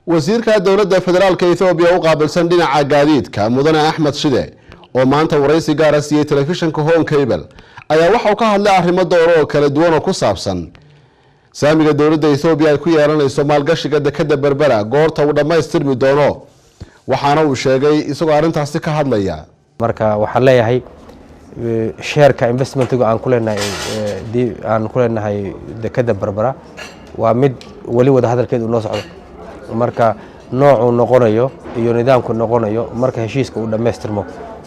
Wasiirka dowladda federaalka Ethoobiya u qaabilsan dhinaca gaadiidka, mudane Axmed Shide, oo maanta waraysi gaara siiyey telefishinka Horn Cable, ayaa waxa uu ka hadlay arrimo dhowr oo kala duwan oo ku saabsan saamiga dowladda Ethoobiya ay ku yeelanayso maalgashiga dekada Berbera goorta uu dhammaystirmi doono. Waxaana uu sheegay isagoo arrintaasi ka hadlaya: Marka waxaan leeyahay, share-ka investmentiga aan ku leenahay dekada Berbera waa mid weli wada hadalkeed uu noo socdo. Marka noocuu noqonayo iyo nidaamku noqonayo, marka heshiiska uu dhammaystirmo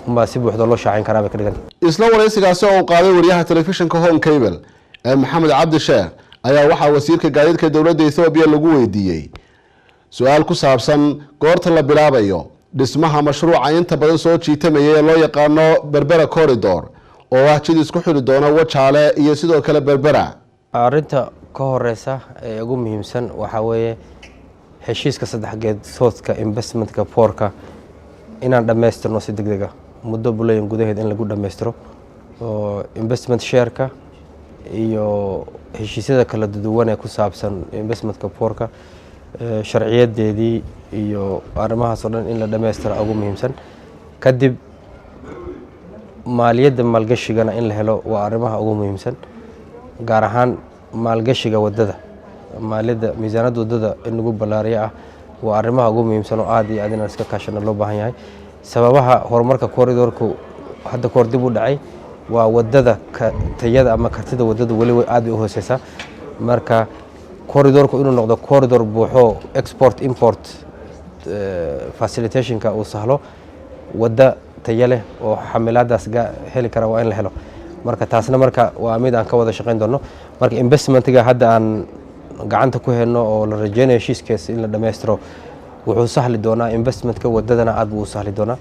unbaa si buuxda loo shaacin karaa bay ka dhiganta. Isla waraysigaasi oo uu qaaday wariyaha telefishinka Horn Cable ee Maxamed Cabdi Sheekh ayaa waxaa wasiirka gaadiidka dowladda Ethoobiya lagu weydiiyey su-aal ku saabsan goorta la bilaabayo dhismaha mashruuca inta badan soo jiitamaya ee loo yaqaano Berbera Corridor, oo ah jid isku xidhi doona Wajaale iyo sidoo kale Berbera. Arrinta ka horeysa ee ugu muhiimsan waxaa weeye heshiiska saddex geesoodka investmentka port-ka inaan dhammaystirno si deg deg ah, muddo buleyin gudaheed in lagu dhammaystiro, oo investment share-ka iyo heshiisyada kala duwan ee ku saabsan investmentka port-ka, sharciyadeedii iyo arrimahaas oo dhan in la dhammaystiro ugu muhiimsan. Kadib maaliyadda maalgashigana in la helo waa arrimaha ugu muhiimsan, gaar ahaan maalgashiga waddada, maaliyadda miisaanadda waddada in lagu ballaariyo ah waa arrimaha ugu muhiimsan oo aad iyo aad inaan iska kaashano loo baahan yahay. Sababaha horumarka corridorku hadda kahor dib u dhacay waa waddada tayada ama kartida waddada weli aad bay u hooseysaa. Marka corridorku inuu noqdo corridor buuxo, export import facilitationka uu sahlo, wadda tayo leh oo xamilaadaas heli kara waa in la helo. Marka taasna marka waa mid aan ka wada shaqeyn doono. Marka investmentiga hadda aan gacanta ku helno oo la rajeynayo heshiiskiisa in la dhammaystiro wuxuu sahli doonaa investmentka wadadana, aad buu u sahli doonaa,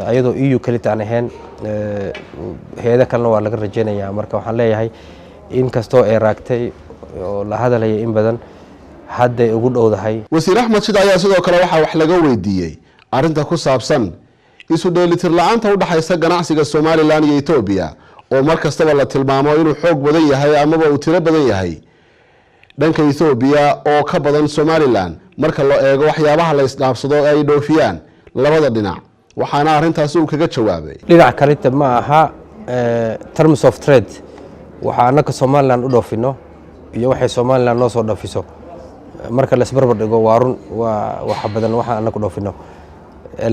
ayadoo EU kelita aan ahayn, hay-ado kalena waa laga rajeynayaa. Marka waxaan leeyahay, in kastoo ay raagtay oo la hadalaya in badan, hadday ugu dhowdahay. Wasiir Axmed Shide ayaa sidoo kale waxaa wax laga weydiiyey arrinta ku saabsan isu dheelitir la-aanta u dhexaysa ganacsiga Somaliland iyo Etoobiya, oo mar kastaba la tilmaamo inuu xoog badan yahay amaba uu tiro badan yahay dhanka Ethoobiya oo ka badan Somaliland marka loo eego waxyaabaha la isdhaafsado ee ay dhoofiyaan labada dhinac. Waxaana arrintaasi uu kaga jawaabay: Dhinac kalita ma aha. Terms of trade, waxaa annaka Somaliland u dhoofino iyo waxay Somaliland noo soo dhoofiso marka la isbarbar dhigo, waa run, waa waxa badan waxaan annaku dhoofino,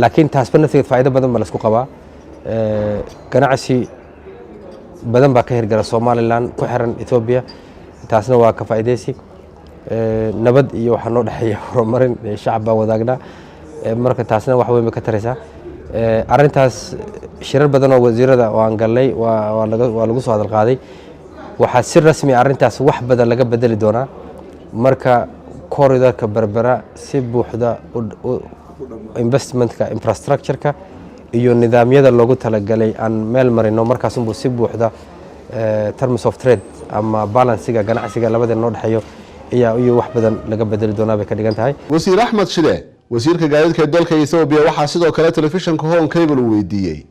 laakiin taasba naftigeed faa'iido badan baa laisku qabaa. Ganacsi badan baa ka hirgala Somaliland ku xiran Etoobiya, taasna waa ka faa'iideysi. Nabad iyo waxaa noo dhexeeya horumarin shacab baan wadaagnaa, marka taasna wax weyn bay ka taraysaa arrintaas. Shirar badan oo wasiirada oo aan gallay waa lagu soo hadal qaaday. Waxaa si rasmi arrintaas wax badan laga bedeli doonaa marka corridorka Berbera si buuxda investmentka infrastructure-ka iyo nidaamyada loogu talagalay aan meel marino. Markaasunbuu si buuxda terms of trade ama balansiga ganacsiga labada noo dhexeeyo iyo wax badan laga bedeli doonaa bay ka dhigan tahay. Wasiir Axmed Shide, wasiirka gaadiidka dalka Ethoobiya, waxaa sidoo kale telefishinka Horn Cable uu weydiiyey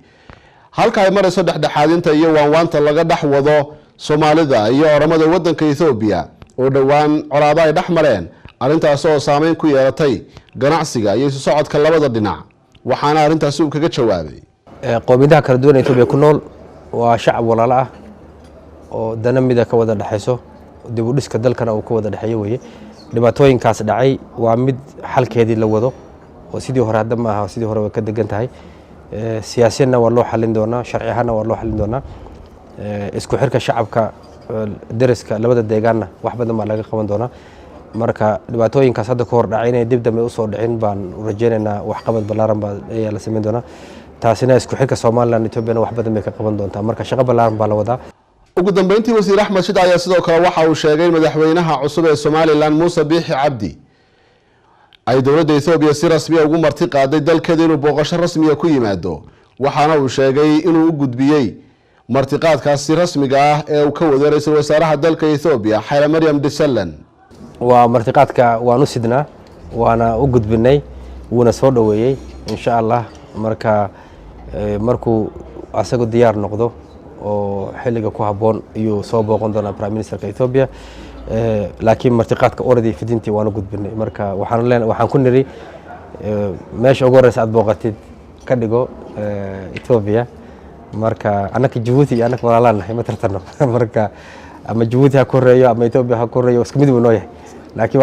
halka ay marayso dhexdhexaadinta iyo waanwaanta laga dhex wado Soomaalida iyo Oramada wadanka Ethoobiya, oo dhowaan colaado ay dhex mareen, arrintaas oo saameyn ku yeelatay ganacsiga iyo isu socodka labada dhinac. Waxaana arrintaasi uu kaga jawaabay: Qowmiyadaha kala duwan ee Etoobiya ku nool waa shacab walaalo ah oo dana mida ka wada dhexayso, dib u dhiska dalkana uu ka wada dhexeeyo weeye. Dhibaatooyinkaas dhacay waa mid xalkeedii la wado, oo sidii hore hadda ma aha, sidii hore way ka degan tahay. Siyaasiyanna waa loo xalin doonaa, sharci ahaanna waa loo xalin doonaa. Isku xirka shacabka deriska labada deegaanna wax badan baa laga qaban doonaa. Marka dhibaatooyinkaas hadda ka hor dhacay inay dib dambe usoo dhicin baan rajeynaynaa. Waxqabad ballaaran baa ayaa la samayn doonaa, taasina isku xirka Somaliland Etoobiyana wax badan bay ka qaban doontaa. Marka shaqo ballaaran baa la wadaa. Ugu dambeyntii, wasiir Axmed Shide ayaa sidoo kale waxa uu sheegay in madaxweynaha cusub ee Somaliland, Muuse Biixi Cabdi, ay dowladda Ethoobiya si rasmiya ugu marti qaaday dalkeeda inuu booqasho rasmiya ku yimaado. Waxaana uu sheegay inuu u gudbiyey martiqaadkaasi rasmiga ah ee uu ka waday ra-iisul wasaaraha dalka Ethoobiya, Xayla Maryam Desalegn. Waa martiqaadka waan u sidnaa, waana u gudbinay, wuuna soo dhoweeyey insha Allah. Marka markuu asagu diyaar noqdo oo xilliga ku habboon ayuu soo booqan doonaa prime ministerka Ethiopia. Laakiin martiqaadka already fidintii waanu gudbinay. Marka waxaan leen waxaan ku niri, meesha ugu horeysa aad booqatid ka dhigo Ethiopia. Marka annaka Jabuuti iyo annaka walaalaan nahay, ma tartano. Marka ama Jabuuti ha ku horeeyo ama Ethiopia ha ku horeeyo, isku mid buu noo yahay, laakiin